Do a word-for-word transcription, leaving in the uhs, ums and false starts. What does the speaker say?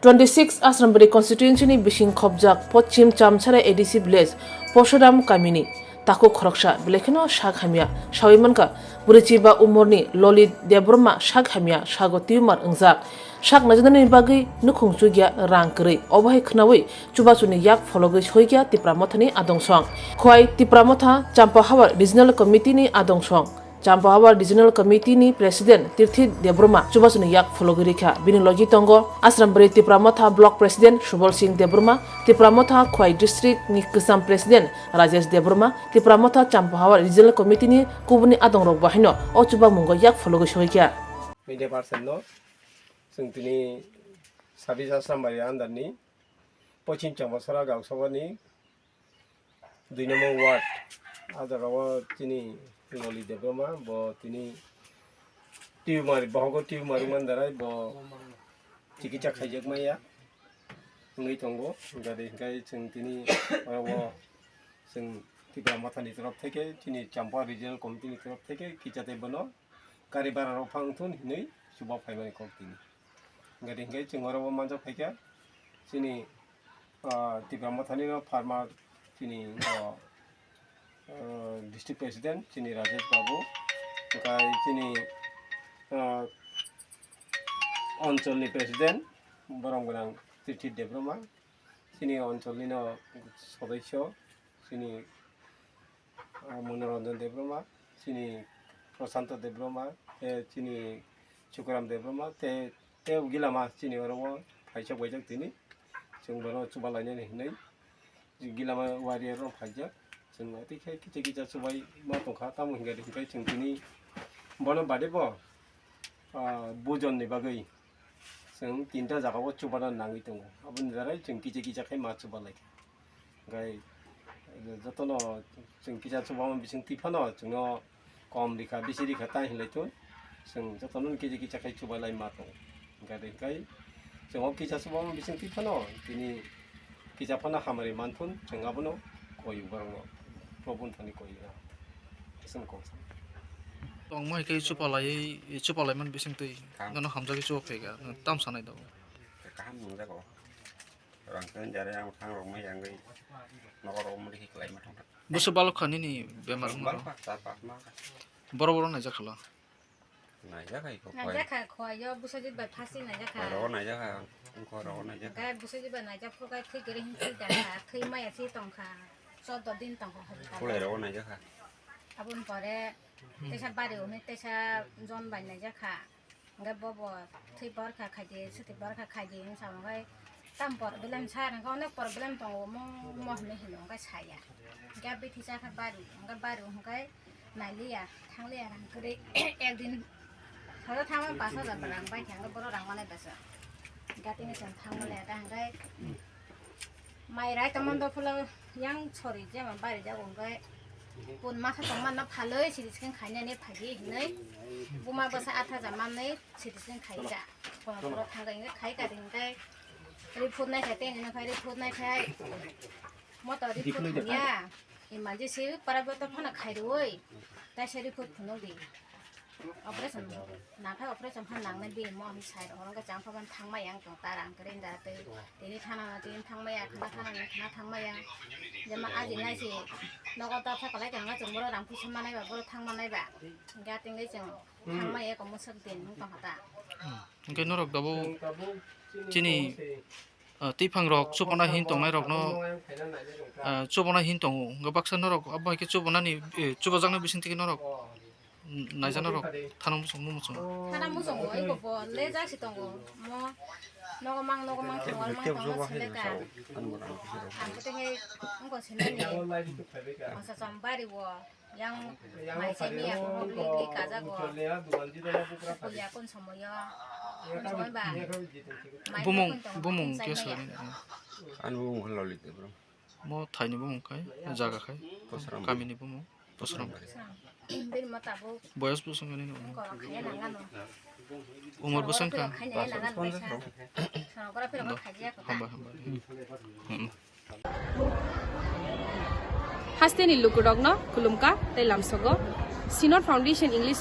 Twenty six Asrambari constituency ni bising khobjak Pochim Chamsara A D C village Posodam kamini takhuk khoroksa belai kheno sak hamya sawi mankha. Bwrwi chiba umorni Lolit Debbarma sak hamya sago tumor wngjak. Sak najaknani bagwi nukhung chugya rang kwrwi. Obo hai khwnawi chubachuni yak phologwi soikha Tipra Mothani adongsong. Khwai Tipra Motha Champa Habar Regional Committee ni adongsong. Champa Habar Regional Committee ni President Tirthi Debbarma chubachuni yak phologwi rikha. Bini logi tongo Asrambari Tipra Motha Block President Subal Singh Debbarma, Tipra Motha Khwai District ni kwcham President Rajesh Debbarma, Tipra Motha Champa Habar Regional Committee ni kubuni adongrok bo haino o chubamungo yak phologwi soikha. Media person no, chwng tini sabis Asrambari under ni Pochim Champa Sara Gausoba ni dui number ward, ah jaga o chini Loli Debbarma, bo tini tumor, bohogo tumor mandarai, bo chikitsa khaijak maya wngwi tongo. Gari hwnkhe chwng tini oro o chwng Tipra Mothani torof theke, chini Champa Regional Committee ni torof theke kichate bono gari bara rok phang thun hinwi chuba phaimani kok tini. Gari hwnkhe chwng oro o manjak phaikha chini, ah, Tipra Mothani no pharma chini, ah, ah, district president chini Rajesh Babu, hwnkhe chini, ah, oncholni president borom gwnang Tirthi Debbarma, chini oncholni no sodosyo chini, ah, Monoranjan Debbarma, chini Prashanto Debbarma, tei chini Chukuram Debbarma, tei, tei Gilama chini oro o phaijak baijak tini. Chwng bono chuba lainani hinwi Gilama warrior rok phaijak. Chwng tei khe kicha kicha chubai ma tongkha, tamo hinkhe, hinkhe chwng tini bono bade bo, ah, bujonni bagwi chwng tinta jaga o chubana nangwi tongo. Aboni darai chwng kicha kicha khe ma chuba laikha. Hwnkhe jotono chwng kisa chubama bising twi phano chwngno kom rikha, bisi rikha tai hinlai thun, chwng jotono kisa kisa khai chubai lai ma tongo. Hwnkhe hwnkhe chwng o kisa chubama bising twi phano tini kisa phano hamari man thun, chwng abono koi borokno Probhu ni thani koi rw. Tongmo hai khe chupalai, chupalai man bising twi. Nono hamjagwi chuba phaikha, nwng tam sanai do. Kaham nungjago. Rang tun jare ang thang rok mai yang gai. Nokor rok muli hiklai ma thang. Busu balok kha nini bemar wngma rok? Balok kha, char pas ma kha. Boro boro naijak khala? Naijak hai ko. Naijak kha, khwai yo Buswajit bai phasi naijak kha. Khwai rogo naijak kha, khwai rogo naijak kha. Gai Buswajit bai naijak phu gai thwi gere hin thwi da kha, thwi maya si tong kha. Chordo din tong kha. Khulai rogo naijak kha. Aboni pore tesa bari uni tesa jon bai naijak kha. Hingke bobo thwi borkha khaidi, swtwi borkha khaidi hinwi samo hingke tam problem sa hingke onek problem tongo omo omo hinwi hino hingke saya. Hingke bithi chakha bari, hingke bari hingke nailiya, thangliya rang kwrwi ekdin thoda thangma pash hajar rang bai kha hingke boro rang manai bwsa. Hingke tini chwng thangma le ta hingke Mai rai tongmani dophulo yang sori jema bari jago hingke pun masa tongmani no phalwi siri siking khainani phaidi hinwi buma bwsa atha ja manwi siri siking khaija. Kono poro thangkha hingke khai kari hingke report nai khai tei hino khai report nai khai moto report thangya. Emergency para boto phano khai rwui taisa report phunukdi. Operation nathai operation kha nangnai bini mo hinwi sai rok horo khe chang phaban thangmaya wng tong ta rang kwrwi da tei tini thana tini thangmaya khana thana ni khana thangmaya jema aji nai se nogo ta phakalai tongma chwng boro rang puisa manai ba boro thang manai ba hingke atingwi chwng thangmaya eko mwswk din wng tong kha ta. Hingke norok tabuk chini Ah, twiphang rok chubana hin tongnai rokno, ah, chubana hin tongo. Hwnkhe baksa norok abo hai khe chubanani, eh, chubajaknai bising twi norok, mm, naijak norok thana muchung muchung. Thana muchungo, iko bo lejak si tongo. Mo nogo mang, nogo mang, tongo, mang tongo, seleka. Ang kete he, wngko sinani. Masa chom bari wo. Yang mai se miya ko hok lik lik kajago. Kuya kun somoyo. Kun somoi ba. Bumung, bumung khe sani. Ani bumung khe Lolit Debbarma. Mo thaini bumung khai, jaga khai. Posram. Kamini bumung, Posram. Bini mo tabuk. Boyos bo songani no. Koro khaya nangano. Umor bo songkha. Khaya nangano. Songkora phiro khaya ko ta. Hambai, hambai. Hmm. Hasteni lukurokno khulumkha tei lamsogo. Synod Foundation English